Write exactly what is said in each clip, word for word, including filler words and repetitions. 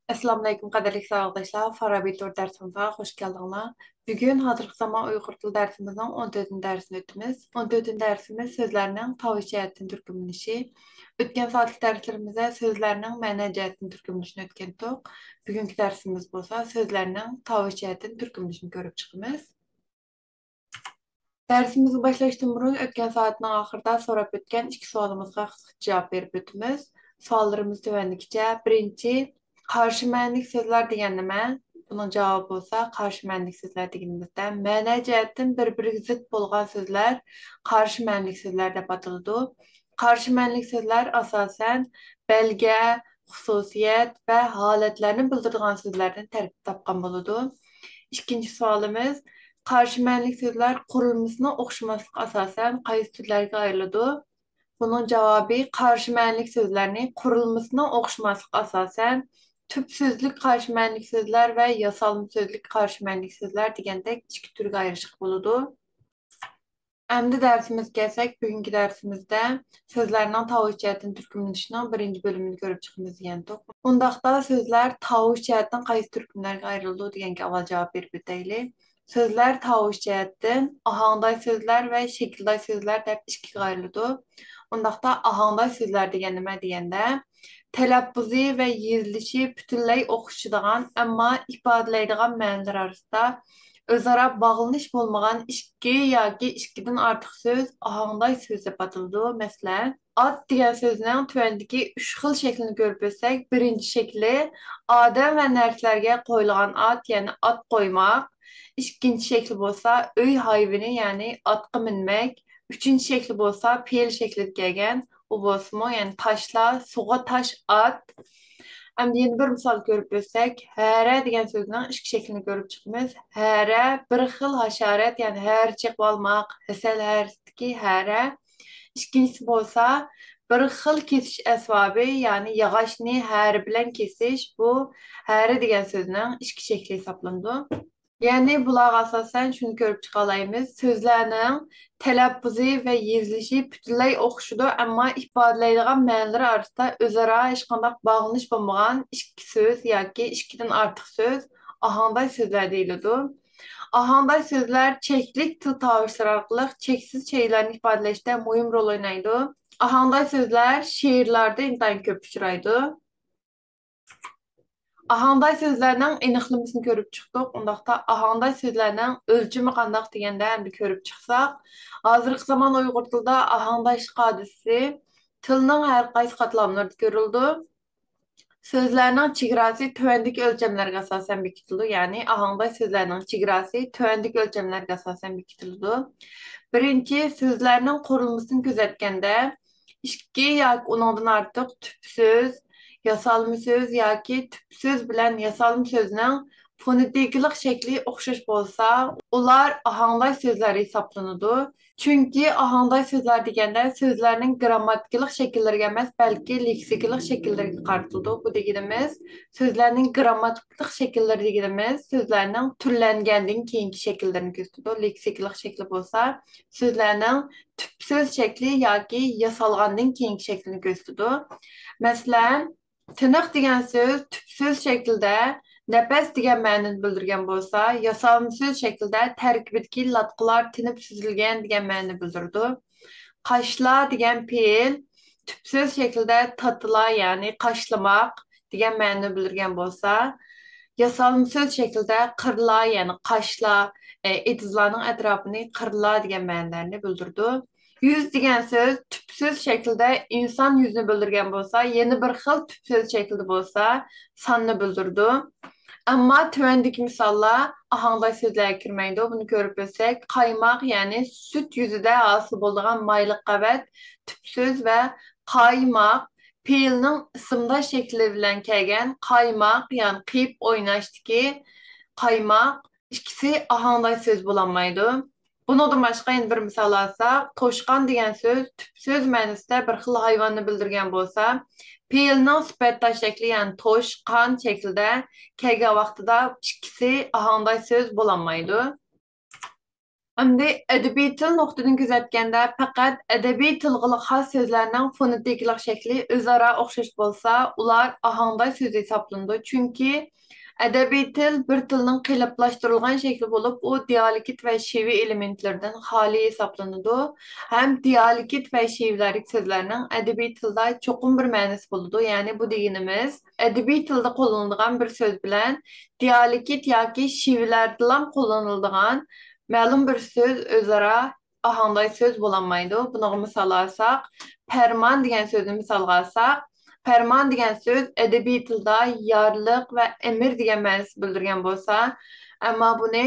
ئەسسالامۇئەلەيكۇم، قەدىرلىك ساۋاقداشلار، فارابى تور دەرسىمىزگە خۇش كەلدىڭلار. بۈگۈن ھازىرقى زامان ئۇيغۇر تىلى دەرسىمىزنىڭ ئون تۆتىنچى دەرسىنى ئۆتىمىز. ئون تۆتىنچى دەرسىمىز سۆزلەرنىڭ تاۋۇش جەھەتتىن تۈركۈملىنىشى. ئۆتكەن سائەتلىك دەرسلىرىمىزدە سۆزلەرنىڭ مەنە جەھەتتىن تۈركۈملىنىشىنى ئۆتكەنتۇق. بۈگۈنكى دەرسىمىز بولسا سۆزلەرنىڭ تاۋۇش جەھەتتىن تۈركۈملىنىشىنى كۆرۈپ چىقىمىز. دەرسىمىزنى باشلاشتىن بۇرۇن ئۆتكەن سائەتنىڭ ئاخىرىدا سوراپ ئۆتكەن ئىككى سوئالىمىزغا قىسقىچە جاۋاب بېرىپ ئۆتىمىز. سوئاللىرىمىز تۆۋەندىكىچە. بىرىنچى، قارشى مەنىلىك سۆزلەر دېگەن نېمە؟ بۇنىڭ جاۋابى بولسا، قارشى مەنىلىك سۆزلەر دېگىنىمىزدە، مەنە جەھەتتىن بىر-بىرىگە زىت بولغان سۆزلەر قارشى مەنىلىك سۆزلەر دەپ ئاتىلىدۇ. قارشى مەنىلىك سۆزلەر ئاساسەن بەلگە، خۇسۇسىيەت ۋە ھالەتلەرنى بىلدۈرىدىغان سۆزلەردىن تەركىب تاپقان بولىدۇ. ئىككىنچى سوئالىمىز، قارشى مەنىلىك سۆزلەر قۇرۇلمىسىنىڭ ئوخشىماسلىقى ئاساسەن قايسى تۈرلەرگە ئايرىلىدۇ؟ بۇنىڭ جاۋابى، قارشى مەنىلىك سۆزلەرنى قۇرۇلمىسىنىڭ ئوخشىماسلىقى ئاساسەن تۈپ سۆزلۈك قارشى مەنىلىك سۆزلەر ۋە ياسالما سۆزلۈك قارشى مەنىلىك سۆزلەر دېگەندەك ئىككى تۈرگە ئايرىشقا بولىدۇ. ئەمدى دەرسىمىزگە كەلسەك، بۈگۈنكى دەرسىمىزدە سۆزلەرنىڭ تاۋۇش جەھەتتىن تۈركۈملىنىشىنىڭ بىرىنچى بۆلۈمىنى كۆرۈپ چىقىمىز دېگەنتۇق. ئۇنداقتا سۆزلەر تاۋۇش جەھەتتىن قايسى تۈركۈملەرگە ئايرىلىدۇ دېگەنگە ئاۋۋال جاۋاب بېرىپ ئۆتەيلى. سۆزلەر تاۋۇش جەھەتتىن ئاھاڭداش سۆزلەر ۋە شەكىلداش سۆزلەر دەپ ئىككىگە ئايرىلىدۇ. ئۇنداقتا ئاھاڭداش سۆزلەر دېگەن نېمە دېگەندە، تەلەپپۇزى ۋە يېزىلىشى پۈتۈنلەي ئوخشىشىدىغان، ئەمما ئىپادىلەيدىغان مەنىلەر ئارىسىدا ئۆزئارا باغلىنىش بولمىغان ئىككى ياكى ئىككىدىن ئارتۇق سۆز ئاھاڭداش سۆز دەپ ئاتىلىدۇ. مەسىلەن، ئات دېگەن سۆزنىڭ تۆۋەندىكى ئۈچ خىل شەكلىنى كۆرۈپ ئۆتسەك، بىرىنچى شەكلى ئادەم ۋە نەرسىلەرگە قويۇلغان ئات، يەنى ئات قويماق. ئىككىنچى شەكلى بولسا ئۆي ھايۋىنى، يەنى ئاتقا مىنمەك. ئۈچىنچى شەكلى بولسا پېئىل شەكلىدە كەلگەن، ئۇ بولسىمۇ، يەنى تاشلا، سۇغا تاش ئات. ئەمدى يەنە بىر مىسال كۆرۈپ ئۆتسەك، ھەرە دېگەن سۆزنىڭ ئىككى شەكلىنى كۆرۈپ چىقىمىز. ھەرە بىر خىل ھاشارات، يەنى ھەرە چېقىۋالماق، ھەسەل ھەرىسىدىكى ھەرە. ئىككىنچىسى بولسا بىر خىل كېسىش ئەسۋابى، يەنى ياغاچنى ھەرە بىلەن كېسىش. بۇ ھەرە دېگەن سۆزنىڭ ئىككى شەكلى ھېسابلىنىدۇ. يەنى بۇلارغا ئاساسەن شۇنى كۆرۈپ چىقالايمىز، سۆزلەرنىڭ تەلەپپۇزى ۋە يېزىلىشى پۈتۈنلەي ئوخشىشىدۇ، ئەمما ئىپادىلەيدىغان مەنىلىرى ئارىسىدا ئۆزئارا ھېچقانداق باغلىنىش بولمىغان ئىككى سۆز ياكى ئىككىدىن ئارتۇق سۆز ئاھاڭداش سۆزلەر دېيىلىدۇ. ئاھاڭداش سۆزلەر چەكلىك تىل تاۋۇشلىرى ئارقىلىق چەكسىز شەيئىلەرنى ئىپادىلەشتە مۇھىم رول ئوينايدۇ. ئاھاڭداش سۆزلەر شېئىرلاردا ئىنتايىن كۆپ ئۇچرايدۇ. ئاھاڭداش سۆزلەرنىڭ ئېنىقلىمىسىنى كۆرۈپ چىقتۇق. ئۇنداقتا ئاھاڭداش سۆزلەرنىڭ ئۆلچىمى قانداق دېگەندە، ئەمدى كۆرۈپ چىقساق، ھازىرقى زامان ئۇيغۇر تىلىدا ئاھاڭداشلىق ھادىسىسى تىلنىڭ ھەر قايسى قاتلاملىرىدا كۆرۈلىدۇ. سۆزلەرنىڭ چېگراسى تۆۋەندىكى ئۆلچەملەرگە ئاساسەن بېكىتىلىدۇ، يەنى ئاھاڭداش سۆزلەرنىڭ چېگراسى تۆۋەندىكى ئۆلچەملەرگە ئاساسەن بېكىتىلىدۇ. بىرىنچى، سۆزلەرنىڭ قۇرۇلمىسىنى كۆزەتكەندە، ئىككى ياكى ئۇنىڭدىن ئارتۇق تۈپ سۆز، ياسالما سۆز ياكى تۈپ سۆز بىلەن ياسالما سۆزنىڭ فونېتىكىلىق شەكلى ئوخشاش بولسا، ئۇلار ئاھاڭداش سۆزلەر ھېسابلىنىدۇ. چۈنكى ئاھاڭداش سۆزلەر دېگەندە سۆزلەرنىڭ گىرامماتىكىلىق شەكىللىرىگە ئەمەس، بەلكى لېكسىكىلىق شەكىللىرىگە قارىتىلىدۇ. بۇ دېگىنىمىز سۆزلەرنىڭ گىرامماتىكىلىق شەكىللىرى دېگىنىمىز سۆزلەرنىڭ تۈرلەنگەندىن كېيىنكى شەكىللىرىنى كۆرسىتىدۇ. لېكسىكىلىق شەكلى بولسا سۆزلەرنىڭ تۈپ سۆز شەكلى ياكى ياسالغاندىن كېيىنكى شەكلىنى كۆرسىتىدۇ. مەسىلەن، تىنىق دېگەن سۆز تۈپ سۆز شەكلىدە نەپەس دېگەن مەنىنى بىلدۈرگەن بولسا، ياسالما سۆز شەكلىدە تەركىبىدىكى لاتقىلار تىنىپ سۈزۈلگەن دېگەن مەنىنى بىلدۈرىدۇ. قاشلا دېگەن پېئىل تۈپ سۆز شەكلىدە تاتىلا، يەنى قاشلىماق دېگەن مەنىنى بىلدۈرگەن بولسا، ياسالما سۆز شەكلىدە قىرلا، يەنى قاشلا، ئېتىزلارنىڭ ئەتراپىنى قىرلا دېگەن مەنىلەرنى بىلدۈرىدۇ. يۈز دېگەن سۆز تۈپ سۆز شەكلىدە ئىنسان يۈزىنى بىلدۈرگەن بولسا، يەنە بىر خىل تۈپ سۆز شەكلىدە بولسا ساننى بىلدۈرىدۇ. ئەمما تۆۋەندىكى مىساللار ئاھاڭداش سۆزلەرگە كىرمەيدۇ. بۇنى كۆرۈپ ئۆتسەك، قايماق، يەنى سۈت يۈزىدە ھاسىل بولىدىغان مايلىق قەۋەت تۈپ سۆز ۋە قايماق پېئىلنىڭ ئىسىمداش شەكلى بىلەن كەلگەن قايماق، يەنى قىيىپ ئويناشتىكى قايماق، ئىككىسى ئاھاڭداش سۆز بولالمايدۇ. بۇنىڭدىن باشقا يەنە بىر مىسال ئالساق، توشقان دېگەن سۆز تۈپ سۆز مەنىسىدە بىر خىل ھايۋاننى بىلدۈرگەن بولسا، پېئىلنىڭ سۈپەتداش شەكلى، يەنى توشقان شەكلىدە كەلگەن ۋاقتىدا ئىككىسى ئاھاڭداش سۆز بولالمايدۇ. ئەمدى ئەدەبىي تىل نۇقتىدىن كۆزەتكەندە، پەقەت ئەدەبىي تىلغىلا خاس سۆزلەرنىڭ فونېتىكىلىق شەكلى ئۆزئارا ئوخشاش بولسا، ئۇلار ئاھاڭداش سۆز ھېسابلىنىدۇ. چۈنكى ئەدەبىي تىل بىر تىلنىڭ قېلىپلاشتۇرۇلغان شەكلى بولۇپ، ئۇ دىئالېكت ۋە شېۋە ئېلېمېنتلىرىدىن خالىي ھېسابلىنىدۇ. ھەم دىئالېكت ۋە شېۋىلەردىكى سۆزلەرنىڭ ئەدەبىي تىلدا چوقۇم بىر مەنىسى بولىدۇ. يەنى بۇ دېگىنىمىز، ئەدەبىي تىلدا قوللىنىلىدىغان بىر سۆز بىلەن دىئالېكت ياكى شېۋىلەردىلا قوللىنىلىدىغان مەلۇم بىر سۆز ئۆزئارا ئاھاڭداش سۆز بولالمايدۇ. بۇنىڭغا مىسال ئالساق، پەرمان دېگەن سۆزنى مىسالغا ئالساق، پەرمان دېگەن سۆز ئەدەبىي تىلدا يارلىق ۋە ئەمىر دېگەن مەنىسىنى بىلدۈرگەن بولسا، ئەمما بۇنى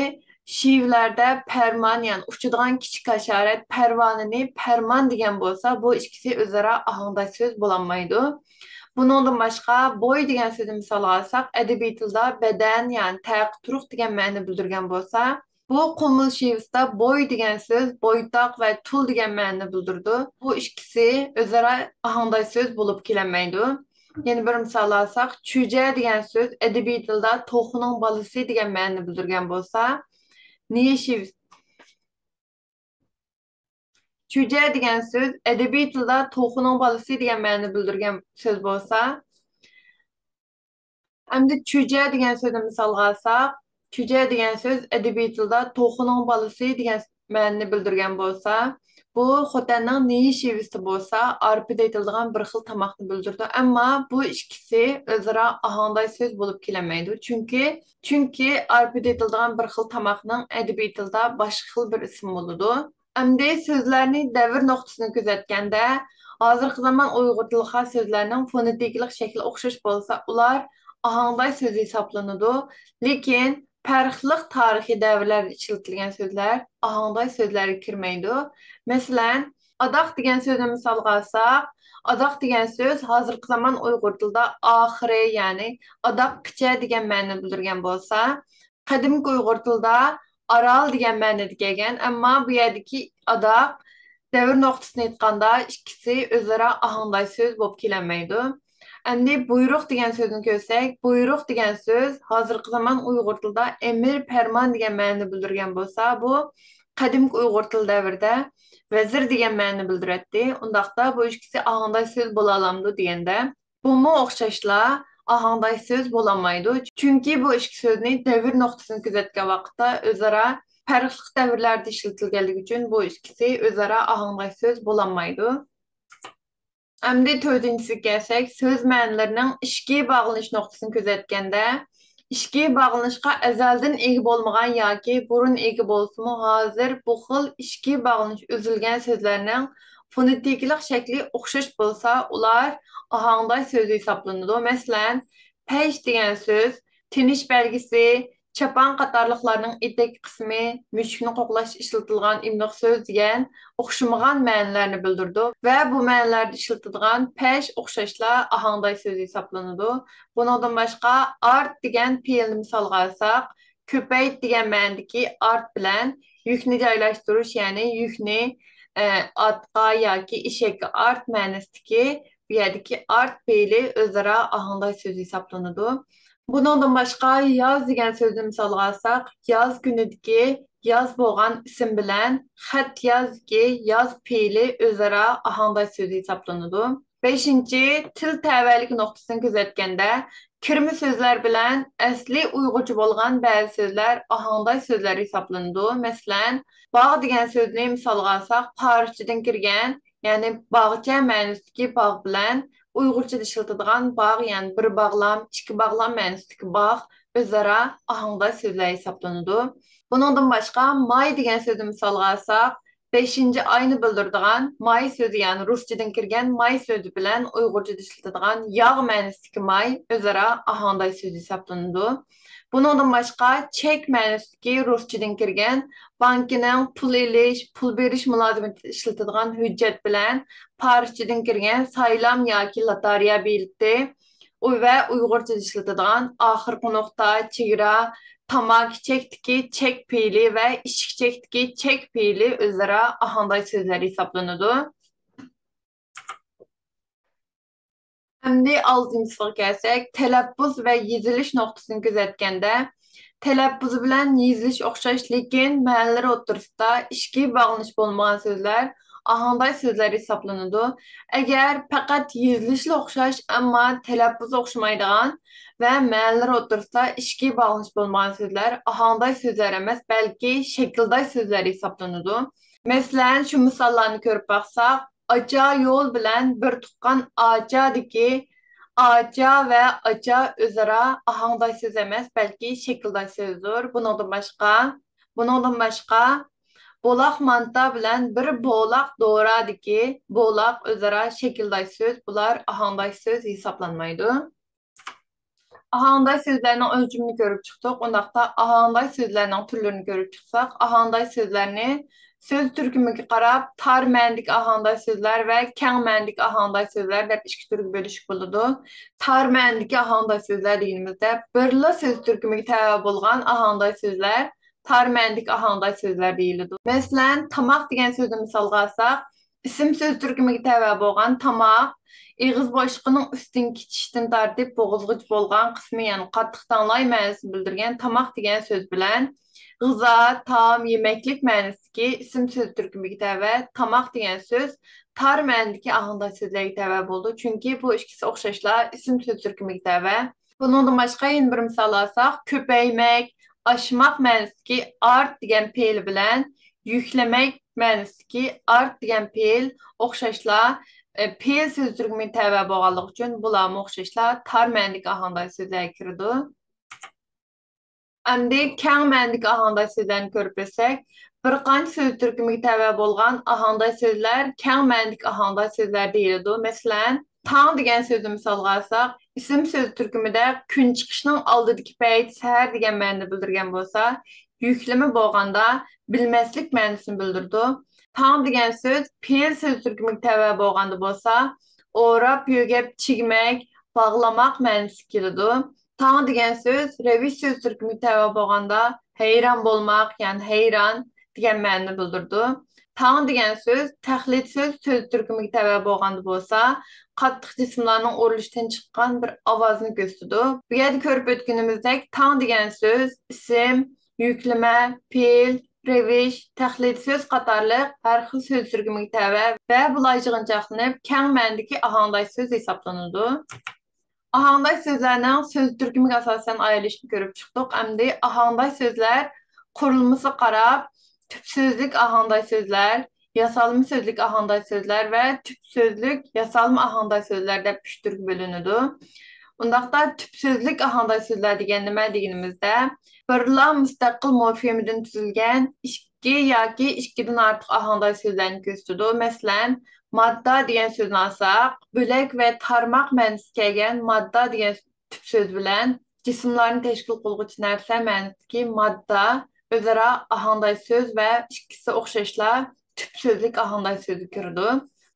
شېۋىلەردە پەرمان، يەنى ئۇچىدىغان كىچىك ھاشارات پەرۋانىنى پەرمان دېگەن بولسا، بۇ ئىككىسى ئۆزئارا ئاھاڭداش سۆز بولالمايدۇ. بۇنىڭدىن باشقا، بوي دېگەن سۆزنى مىسالغا ئالساق، ئەدەبىي تىلدا بەدەن، يەنى تەق، تۇرۇق دېگەن مەنىنى بىلدۈرگەن بولسا، بۇ قۇمۇل شېۋىسىدا بوي دېگەن سۆز بويتاق ۋە تۇل دېگەن مەنىنى بىلدۈرىدۇ. بۇ ئىككىسى ئۆزئارا ئاھاڭداش سۆز بولۇپ كېلەلمەيدۇ. يەنە بىر مىسال ئالساق، چۈجە دېگەن سۆز ئەدەبىي تىلدا توخۇنىڭ بالىسى دېگەن مەنىنى بىلدۈرگەن بولسا، نىيە شېۋىسى، چۈجە دېگەن سۆز ئەدەبىي تىلدا توخۇنىڭ بالىسى دېگەن مەنىنى بىلدۈرگەن سۆز بولسا، ئەمدى چۈجە دېگەن سۆزنى مىسالغا ئالساق، چۈجە دېگەن سۆز ئەدەبىي تىلدا توخۇنىڭ بالىسى دېگەن مەنىنى بىلدۈرگەن بولسا، بۇ خوتەننىڭ نىيى شېۋىسى بولسا، ئارپىدا ئېتىلىدىغان بىر خىل تاماقنى بىلدۈرىدۇ. ئەمما بۇ ئىككىسى ئۆزئارا ئاھاڭداش سۆز بولۇپ كېلەلمەيدۇ. چۈنكى، چۈنكى ئارپىدا ئېتىلىدىغان بىر خىل تاماقنىڭ ئەدەبىي تىلدا باشقا خىل بىر ئىسمى بولىدۇ. ئەمدى سۆزلەرنى دەۋر نۇقتىسىدىن كۆزەتكەندە، ھازىرقى زامان ئۇيغۇر تىلىغا خاس سۆزلەرنىڭ فونېتىكىلىق شەكلى ئوخشاش بولسا، ئۇلار ئاھاڭداش سۆزى ھېسابلىنىدۇ. لېكىن پەرقلىق تارىخىي دەۋرلەردە ئىشلىتىلگەن سۆزلەر ئاھاڭداش سۆزلەرگە كىرمەيدۇ. مەسىلەن، ئاداق دېگەن سۆزنى مىسالغا ئالساق، ئاداق دېگەن سۆز ھازىرقى زامان ئۇيغۇر تىلىدا ئاخىرى، يەنى ئاداققىچە دېگەن مەنىنى بىلدۈرگەن بولسا، قەدىمكى ئۇيغۇر تىلىدا ئارال دېگەن مەنىدە كەلگەن، ئەمما بۇ يەردىكى ئاداق دەۋر نۇقتىسىنى ئېيتقاندا ئىككىسى ئۆزئارا ئاھاڭداش سۆز بولۇپ كېلەلمەيدۇ. ئەمدى بۇيرۇق دېگەن سۆزنى كۆرسەك، بۇيرۇق دېگەن سۆز ھازىرقى زامان ئۇيغۇر تىلىدا ئەمىر، پەرمان دېگەن مەنىنى بىلدۈرگەن بولسا، بۇ قەدىمكى ئۇيغۇر تىل دەۋرىدە ۋەزىر دېگەن مەنىنى بىلدۈرەتتى. ئۇنداقتا بۇ ئىككىسى ئاھاڭداش سۆز بولالامدۇ دېگەندە، بۇمۇ ئوخشاشلا ئاھاڭداش سۆز بولالمايدۇ. چۈنكى بۇ ئىككى سۆزنى دەۋر نۇقتىسىدىن كۆزەتكەن ۋاقىتتا ئۆزئارا پەرقلىق دەۋرلەردە ئىشلىتىلگەنلىكى ئۈچۈن بۇ ئىككىسى ئۆزئارا ئاھاڭداش سۆز بولالمايدۇ. ئەمدى تۆتىنچىسىگە كەلسەك، سۆز مەنىلىرىنىڭ ئىچكى باغلىنىش نۇقتىسىنى كۆزەتكەندە، ئىچكى باغلىنىشقا ئەزەلدىن ئىگە بولمىغان ياكى بۇرۇن ئىگە بولسىمۇ، ھازىر بۇ خىل ئىچكى باغلىنىش ئۈزۈلگەن سۆزلەرنىڭ فونېتىكىلىق شەكلى ئوخشاش بولسا، ئۇلار ئاھاڭداش سۆزى ھېسابلىنىدۇ. مەسىلەن، پەش دېگەن سۆز تىنىش بەلگىسى، چاپان قاتارلىقلارنىڭ ئېتەك قىسمى، مۈشۈكنى قوغلاش ئىشلىتىلغان ئىملىق سۆز دېگەن ئوخشىمىغان مەنىلەرنى بىلدۈرىدۇ ۋە بۇ مەنىلەردە ئىشلىتىدىغان پەش ئوخشاشلا ئاھاڭداش سۆزى ھېسابلىنىدۇ. بۇنىڭدىن باشقا، ئارت دېگەن پېئىلنى مىسالغا ئالساق، كۆپەيت دېگەن مەنىدىكى ئارت بىلەن يۈكنى جايلاشتۇرۇش، يەنى يۈكنى، ئە، ئاتقا ياكى ئېشەككە ئارت مەنىسىدىكى بۇ يەردىكى ئارت پېئىلى ئۆزئارا ئاھاڭداش سۆزى ھېسابلىنىدۇ. بۇنىڭدىن باشقا، ياز دېگەن سۆزنى مىسالغا ئالساق، ياز كۈنىدىكى ياز بولغان ئىسىم بىلەن خەت يازدىكى ياز پېئىلى ئۆزئارا ئاھاڭداش سۆزى ھېسابلىنىدۇ. بەشىنچى، تىل تەۋەلىكى نۇقتىسىدىن كۆزەتكەندە، كىرمە سۆزلەر بىلەن ئەسلى ئۇيغۇرچە بولغان بەزى سۆزلەر ئاھاڭداش سۆزلەر ھېسابلىنىدۇ. مەسىلەن، باغ دېگەن سۆزنى مىسالغا ئالساق، پارسچىدىن كىرگەن، يەنى باغچە مەنىسىدىكى باغ بىلەن ئۇيغۇرچىدا ئىشلىتىدىغان باغ، يەنى بىر باغلام، ئىككى باغلام مەنىسىدىكى باغ ئۆزئارا ئاھاڭداش سۆزلەر ھېسابلىنىدۇ. بۇنىڭدىن باشقا، ماي دېگەن سۆزنى مىسالغا ئالساق، بەشىنچى ئاينى بىلدۈرىدىغان ماي سۆزى، يەنى رۇسچىدىن كىرگەن ماي سۆزى بىلەن ئۇيغۇرچىدا ئىشلىتىدىغان ياغ مەنىسىدىكى ماي ئۆزئارا ئاھاڭداش سۆزى ھېسابلىنىدۇ. بۇنىڭدىن باشقا، چەك مەنىسىدىكى رۇسچىدىن كىرگەن بانكىنىڭ پۇل ئېلىش، پۇل بېرىش مۇلازىمىتىدە ئىشلىتىدىغان ھۆججەت بىلەن پارسچىدىن كىرگەن سايلام ياكى لاتارىيە بېلىتى، ئۇ ۋە ئۇيغۇرچىدا ئىشلىتىدىغان ئاخىرقى نۇقتا، چېگرا، تاماكا چەكتىكى چەك پېئىلى ۋە ئىشىك چەكتىكى چەك پېئىلى ئۆزئارا ئاھاڭداش سۆزلەر ھېسابلىنىدۇ. ئەمدى ئالتىنچىسىغا كەلسەك، تەلەپپۇز ۋە يېزىلىش نۇقتىسىنى كۆزەتكەندە، تەلەپپۇزى بىلەن يېزىلىشى ئوخشاش، لېكىن مەنىلىرى ئوتتۇرىسىدا ئىچكى باغلىنىش بولمىغان سۆزلەر ئاھاڭداش سۆزلەر ھېسابلىنىدۇ. ئەگەر پەقەت يېزىلىشلا ئوخشاش، ئەمما تەلەپپۇزى ئوخشىمايدىغان ۋە مەنىلىرى ئوتتۇرىسىدا ئىچكى باغلىنىش بولمىغان سۆزلەر ئاھاڭداش سۆزلەر ئەمەس، بەلكى شەكىلداش سۆزلەر ھېسابلىنىدۇ. مەسىلەن، شۇ مىساللارنى كۆرۈپ باقساق، ئاچا يول بىلەن بىر تۇغقان ئاچادىكى ئاچا ۋە ئاچا ئۆزئارا ئاھاڭداش سۆز ئەمەس، بەلكى شەكىلداش سۆزدۇر. بۇنىڭدىن باشقا، بۇنىڭدىن باشقا، بولاق مانتا بىلەن بىر بولاق دورادىكى بولاق ئۆزئارا شەكىلداش سۆز، بۇلار ئاھاڭداش سۆز ھېسابلانمايدۇ. ئاھاڭداش سۆزلەرنىڭ ئۆلچىمىنى كۆرۈپ چىقتۇق. ئۇنداقتا ئاھاڭداش سۆزلەرنىڭ تۈرلىرىنى كۆرۈپ چىقساق، ئاھاڭداش سۆزلەرنى سۆز تۈركۈمىگە قاراپ تار مەنىدىكى ئاھاڭداش سۆزلەر ۋە كەڭ مەنىدىكى ئاھاڭداش سۆزلەر دەپ ئىككى تۈرگە بۆلۈشكە بولىدۇ. تار مەنىدىكى ئاھاڭداش سۆزلەر دېگىنىمىزدە بىرلا سۆز تۈركۈمىگە تەۋە بولغان ئاھاڭداش سۆزلەر تار مەنىدىكى ئاھاڭداش سۆزلەر دېيىلىدۇ. مەسىلەن، تاماق دېگەن سۆزنى مىسالغا ئالساق، ئىسىم سۆز تۈركۈمىگە تەۋە بولغان تاماق، ئېغىز بوشلۇقىنىڭ ئۈستۈنكى چىشتىن تارتىپ بوغۇزغىچە بولغان قىسمى، يەنى قاتتىق تاڭلاي مەنىسىنى بىلدۈرگەن تاماق دېگەن سۆز بىلەن غىزا، تائام، يېمەكلىك مەنىسىدىكى ئىسىم سۆز تۈركۈمىگە تەۋە تاماق دېگەن سۆز تار مەنىدىكى ئاھاڭداش سۆزلەرگە تەۋە بولىدۇ، چۈنكى بۇ ئىككىسى ئوخشاشلا ئىسىم سۆز تۈركۈمىگە تەۋە. بۇنىڭدىن باشقا يەنە بىر مىسال ئالساق، كۆپەيمەك، ئاشماق مەنىسىدىكى ئارت دېگەن پېئىل بىلەن يۈكلىمەك مەنىسىدىكى ئارت دېگەن پېئىل ئوخشاشلا، ئە، پېئىل سۆز تۈركۈمىگە تەۋە بولغانلىقى ئۈچۈن بۇلارمۇ ئوخشاشلا تار مەنىدىكى ئاھاڭداش سۆزلەرگە كىرىدۇ. ئەمدى كەڭ مەنىدىكى ئاھاڭداش سۆزلەرنى كۆرۈپ ئۆتسەك، بىر قانچە سۆز تۈركۈمىگە تەۋە بولغان ئاھاڭداش سۆزلەر كەڭ مەنىدىكى ئاھاڭداش سۆزلەر دېيىلىدۇ. مەسىلەن، تاڭ دېگەن سۆزنى مىسالغا ئالساق، ئىسىم سۆز تۈركۈمىدە كۈن چىقىشنىڭ ئالدىدىكى پەيت، سەھەر دېگەن مەنىنى بىلدۈرگەن بولسا، يۈكلىمە بولغاندا بىلمەسلىك مەنىسىنى بىلدۈرىدۇ. تاڭ دېگەن سۆز پېئىل سۆز تۈركۈمىگە تەۋە بولغاندا بولسا، ئوراپ، يۆگەپ، چىگمەك، باغلىماق مەنىسىگە كېلىدۇ. تاڭ دېگەن سۆز رەۋىش سۆز تۈركۈمىگە تەۋە بولغاندا ھەيران بولماق، يەنى ھەيران دېگەن مەنىنى بىلدۈرىدۇ. تاڭ دېگەن سۆز تەقلىد سۆز سۆز تۈركۈمىگە تەۋە بولغاندا بولسا، قاتتىق جىسىملارنىڭ ئۇرۇلۇشىدىن چىققان بىر ئاۋازنى كۆرسىتىدۇ. بۇ يەردە كۆرۈپ ئۆتكىنىمىزدەك، تاڭ دېگەن سۆز ئىسىم، يۈكلىمە، پېئىل، رەۋىش، تەقلىد سۆز قاتارلىق ھەر خىل سۆز تۈركۈمىگە تەۋە ۋە بۇلار يىغىنچاقلىنىپ كەڭ مەنىدىكى ئاھاڭداش سۆز ھېسابلىنىدۇ. ئاھاڭداش سۆزلەرنىڭ سۆز تۈركۈمىگە ئاساسەن ئايرىلىشىنى كۆرۈپ چىقتۇق. ئەمدى ئاھاڭداش سۆزلەر قۇرۇلمىسىغا قاراپ تۈپ سۆزلۈك ئاھاڭداش سۆزلەر، ياسالما سۆزلۈك ئاھاڭداش سۆزلەر ۋە تۈپ سۆزلۈك ياسالما ئاھاڭداش سۆزلەر دەپ ئۈچ تۈرگە بۆلۈنىدۇ. ئۇنداقتا تۈپ سۆزلۈك ئاھاڭداش سۆزلەر دېگەن نېمە دېگىنىمىزدە، بىرلا مۇستەقىل مورفېمىدىن تۈزۈلگەن ئىككى ياكى ئىككىدىن ئارتۇق ئاھاڭداش سۆزلەرنى كۆرسىتىدۇ. مەسىلەن، ماددا دېگەن سۆزنى ئالساق، بۆلەك ۋە تارماق مەنىسىگە كەلگەن ماددا دېگەن تۈپ سۆز بىلەن جىسىملارنى تەشكىل قىلغۇچى نەرسە مەنىسىدىكى ماددا ئۆزئارا ئاھاڭداش سۆز ۋە ئىككىسى ئوخشاشلا تۈپ سۆزلۈك ئاھاڭداش سۆزگە كىرىدۇ.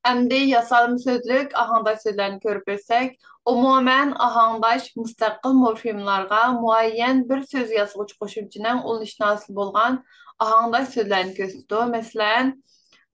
ئەمدى ياسالما سۆزلۈك ئاھاڭداش سۆزلەرنى كۆرۈپ ئۆتسەك، ئومۇمەن ئاھاڭداش مۇستەقىل مورفېمىلارغا مۇئەييەن بىر سۆز ياسىغۇچى قوشۇمچىنىڭ ئۇلىنىشىدىن ھاسىل بولغان ئاھاڭداش سۆزلەرنى كۆرسىتىدۇ. مەسىلەن،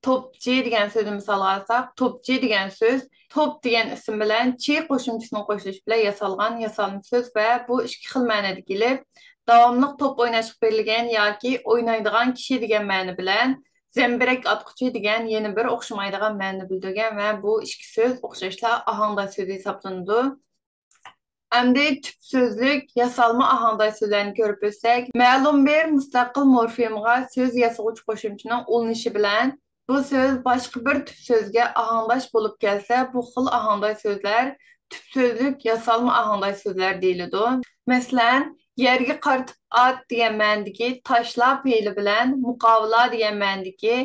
توپچى دېگەن سۆزنى مىسالغا ئالساق، توپچى دېگەن سۆز توپ دېگەن ئىسىم بىلەن چى قوشۇمچىسىنىڭ قوشۇلۇشى بىلەن ياسالغان ياسالما سۆز ۋە بۇ ئىككى خىل مەنىدە كېلىپ، داۋاملىق توپ ئويناشقا بېرىلگەن ياكى ئوينايدىغان كىشى دېگەن مەنە بىلەن زەمبىرەك ئاتقۇچى دېگەن يەنە بىر ئوخشىمايدىغان مەنىنى بىلدۈرگەن ۋە بۇ ئىككى سۆز ئوخشاشلا ئاھاڭداش سۆزى ھېسابلىنىدۇ. ئەمدى تۈپ سۆزلۈك ياسالما ئاھاڭداش سۆزلەرنى كۆرۈپ ئۆتسەك، مەلۇم بىر مۇستەقىل مورفېمىغا سۆز ياسىغۇچى قوشۇمچىنىڭ ئۇلىنىشى بىلەن بۇ سۆز باشقا بىر تۈپ سۆزگە ئاھاڭداش بولۇپ كەلسە، بۇ خىل ئاھاڭداش سۆزلەر تۈپ سۆزلۈك ياسالما ئاھاڭداش سۆزلەر دېيىلىدۇ. مەسىلەن، يەرگە قارىتىپ ئات دېگەن مەنىدىكى تاشلا پېئىلى بىلەن مۇقاۋىلا دېگەن مەنىدىكى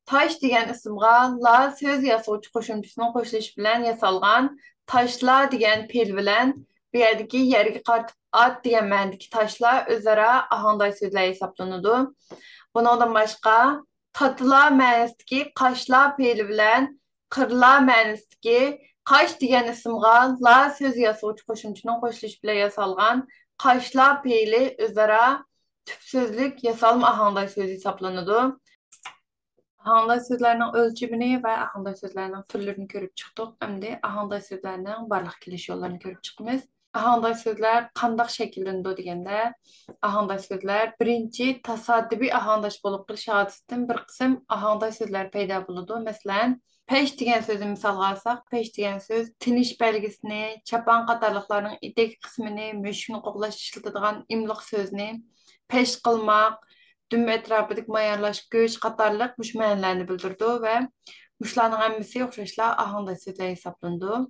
تاش دېگەن ئىسىمغا لا سۆز ياسىغۇچى قوشۇمچىسىنىڭ قوشۇلۇشى بىلەن ياسالغان تاشلا دېگەن پېئىل بىلەن بۇ يەردىكى يەرگە قارىتىپ ئات دېگەن مەنىدىكى تاشلا ئۆزئارا ئاھاڭداش سۆزلەر ھېسابلىنىدۇ. بۇنىڭدىن باشقا، تاتىلا مەنىسىدىكى قاشلا پېئىلى بىلەن قىرلا مەنىسىدىكى قاش دېگەن ئىسىمغا لا سۆز ياسىغۇچى قوشۇمچىنىڭ قوشۇلۇشى بىلەن ياسالغان قاشلا پېئىلى ئۆزئارا تۈپ سۆزلۈك ياسالما ئاھاڭداش سۆزى ھېسابلىنىدۇ. ئاھاڭداش سۆزلەرنىڭ ئۆلچىمىنى ۋە ئاھاڭداش سۆزلەرنىڭ تۈرلىرىنى كۆرۈپ چىقتۇق. ئەمدى ئاھاڭداش سۆزلەرنىڭ بارلىققا كېلىش يوللىرىنى كۆرۈپ چىقىمىز. ئاھاڭداش سۆزلەر قانداق شەكىللىنىدۇ دېگەندە، ئاھاڭداش سۆزلەر بىرىنچى تاسادىپىي ئاھاڭداش بولۇپ قېلىش ھادىسىدىن بىر قىسىم ئاھاڭداش سۆزلەر پەيدا بولىدۇ. مەسىلەن، پەش دېگەن سۆزنى مىسالغا ئالساق، پەش دېگەن سۆز تىنىش بەلگىسىنى، چاپان قاتارلىقلارنىڭ ئېتەك قىسمىنى، مۈشۈكنى قوغلاشتا ئىشلىتىدىغان ئىملىق سۆزنى، پەش قىلماق، دۈم ئەتراپىدىكى مايارلاش كۈچ قاتارلىق مۇشۇ مەنىلەرنى بىلدۈرىدۇ ۋە مۇشۇلارنىڭ ھەممىسى ئوخشاشلا ئاھاڭداش سۆزلەر ھېسابلىنىدۇ.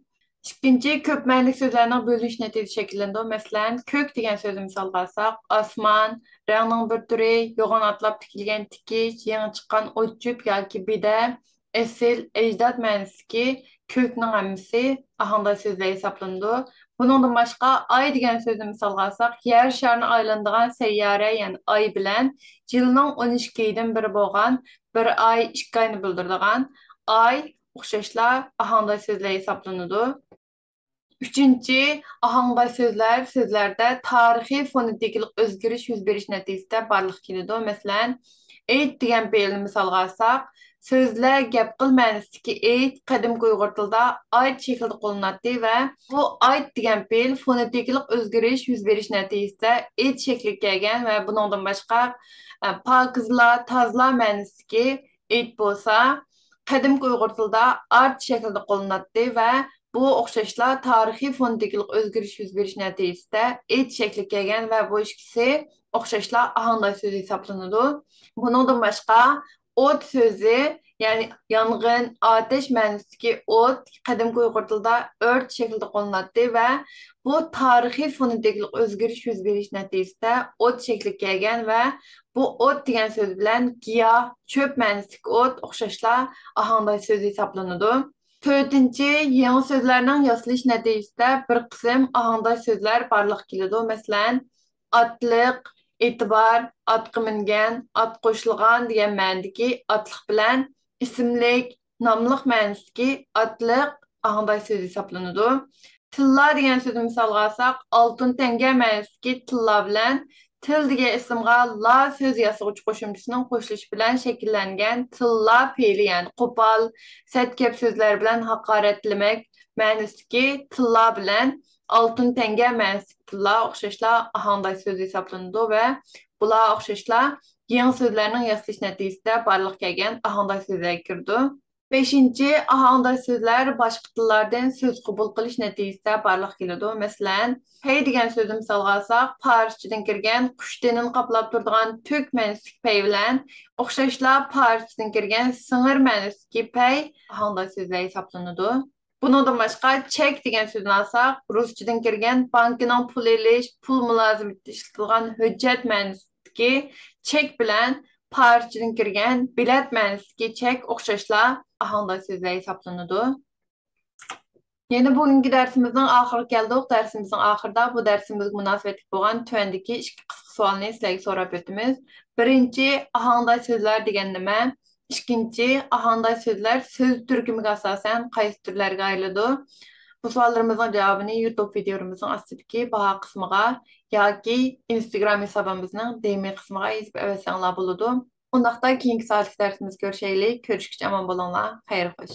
ئىككىنچى، كۆپ مەنىلىك سۆزلەرنىڭ بۆلۈنۈش نەتىجىسى شەكىللىنىدۇ. مەسىلەن، كۆك دېگەن سۆزنى مىسالغا ئالساق، ئاسمان، رەڭنىڭ بىر تۈرى، يوغان ئاتلاپ تىكىلگەن تىكىش، يېڭى چىققان ئوت-چۆپ ياكى بېدە، ئەسىل، ئەجداد مەنىسىدىكى كۆكنىڭ ھەممىسى ئاھاڭداش سۆزلەر ھېسابلىنىدۇ. بۇنىڭدىن باشقا، ئاي دېگەن سۆزنى مىسالغا ئالساق، يەر شارىنى ئايلىنىدىغان سەييارە، يەنى ئاي بىلەن يىلنىڭ ئون ئىككى ئايدىن بىرى بولغان بىر ئاي، ئىككى ئاينى بىلدۈرىدىغان ئاي ئوخشاشلا ئاھاڭداش سۆزلەر ھېسابلىنىدۇ. ئۈچىنچى، ئاھاڭداش سۆزلەر سۆزلەردە تارىخىي فونېتىكىلىق ئۆزگىرىش يۈز بېرىش نەتىجىسىدە بارلىققا كېلىدۇ. مەسىلەن، ئېيت دېگەن پېئىلنى مىسالغا ئالساق، سۆزلە، گەپ قىل مەنىسىدىكى ئېيت قەدىمكى ئۇيغۇر تىلىدا ئايت شەكلىدە قوللىنىلاتتى ۋە بۇ ئايت دېگەن پېئىل فونېتىكىلىق ئۆزگىرىش يۈز بېرىش نەتىجىسىدە ئېيت شەكلىگە كەلگەن ۋە بۇنىڭدىن باشقا، ئە، پاكىزلا، تازىلا مەنىسىدىكى ئېيت بولسا، قەدىمكى ئۇيغۇر تىلىدا ئارت شەكلىدە قوللىنىلاتتى ۋە بۇ ئوخشاشلا تارىخىي فونېتىكىلىق ئۆزگىرىش يۈز بېرىش نەتىجىسىدە ئېيت شەكلىگە كەلگەن ۋە بۇ ئىككىسى ئوخشاشلا ئاھاڭداش سۆزى ھېسابلىنىدۇ. بۇنىڭدىن باشقا، ئوت سۆزى، يەنى يانغىن، ئاتەش مەنىسىدىكى ئوت قەدىمكى ئۇيغۇر تىلىدا ئۆرت شەكلىدە قوللىنىلاتتى ۋە بۇ تارىخىي فونېتىكىلىق ئۆزگىرىش يۈز بېرىش نەتىجىسىدە ئوت شەكلىگە كەلگەن ۋە بۇ ئوت دېگەن سۆز بىلەن گىياھ، چۆپ مەنىسىدىكى ئوت ئوخشاشلا ئاھاڭداش سۆزى ھېسابلىنىدۇ. تۆتىنچى، يېڭى سۆزلەرنىڭ ياسىلىش نەتىجىسىدە بىر قىسىم ئاھاڭداش سۆزلەر بارلىققا كېلىدۇ. مەسىلەن، ئاتلىق، ئېتىبار، ئاتقا مىنگەن، ئات قوشۇلغان دېگەن مەنىدىكى ئاتلىق بىلەن ئىسىملىك، ناملىق مەنىسىدىكى ئاتلىق ئاھاڭداش سۆزى ھېسابلىنىدۇ. تىللا دېگەن سۆزنى مىسالغا ئالساق، ئالتۇن تەڭگە مەنىسىدىكى تىللا بىلەن تىل دېگەن ئىسىمغا لا سۆز ياسىغۇچى قوشۇمچىسىنىڭ قوشۇلۇشى بىلەن شەكىللەنگەن تىللا پېئىلى، يەنى قوپال، سەت گەپ سۆزلەر بىلەن ھاقارەتلىمەك مەنىسىدىكى تىللا بىلەن ئالتۇن تەڭگە مەنىسىدىكى تىللا ئوخشاشلا ئاھاڭداش سۆزى ھېسابلىنىدۇ ۋە بۇلار ئوخشاشلا يېڭى سۆزلەرنىڭ ياسىلىش نەتىجىسىدە بارلىققا كەلگەن ئاھاڭداش سۆزلەرگە كىرىدۇ. بەشىنچى، ئاھاڭداش سۆزلەر باشقا تىللاردىن سۆز قوبۇل قىلىش نەتىجىسىدە بارلىققا كېلىدۇ. مەسىلەن، پەي دېگەن سۆزنى مىسالغا ئالساق، پارسچىدىن كىرگەن قۇش تېنىنى قاپلاپ تۇرىدىغان تۈك مەنىسىدىكى پەي بىلەن ئوخشاشلا پارسچىدىن كىرگەن سىڭىر مەنىسىدىكى پەي ئاھاڭداش سۆزلەر ھېسابلىنىدۇ. بۇنىڭدىن باشقا، چەك دېگەن سۆزنى ئالساق، رۇسچىدىن كىرگەن بانكىنىڭ پۇل ئېلىش، پۇل مۇلازىمىتىدە ئىشلىتىدىغان ھۆججەت مەنىسىدىكى چېك بىلەن پارسچىدىن كىرگەن بېلەت مەنىسىدىكى چەك ئوخشاشلا ئاھاڭداش سۆزلەر ھېسابلىنىدۇ. يەنە بۈگۈنكى دەرسىمىزنىڭ ئاخىرىغا كەلدۇق. دەرسىمىزنىڭ ئاخىرىدا بۇ دەرسىمىزگە مۇناسىۋەتلىك بولغان تۆۋەندىكى ئىككى قىسقا سوئالنى سىلەرگە سوراپ ئۆتىمىز. بىرىنچى، ئاھاڭداش سۆزلەر دېگەن نېمە؟ ئىككىنچى، ئاھاڭداش سۆزلەر سۆز تۈركۈمىگە ئاساسەن قايسى تۈرلەرگە ئايرىلىدۇ؟ بۇ سوئاللىرىمىزنىڭ جاۋابىنى يۇتۇب ۋىدېئولىرىمىزنىڭ ئاستىدىكى باھا قىسمىغا ياكى ئىنستاگرام ھېسابىمىزنىڭ دى ئېم قىسمىغا يېزىپ ئەۋەتسەڭلار بولىدۇ. ئۇنداقتا كېيىنكى سائەتلىك دەرسىمىزدە كۆرۈشەيلى. كۆرۈشكىچە ئامان بولۇڭلار. خەير خوش.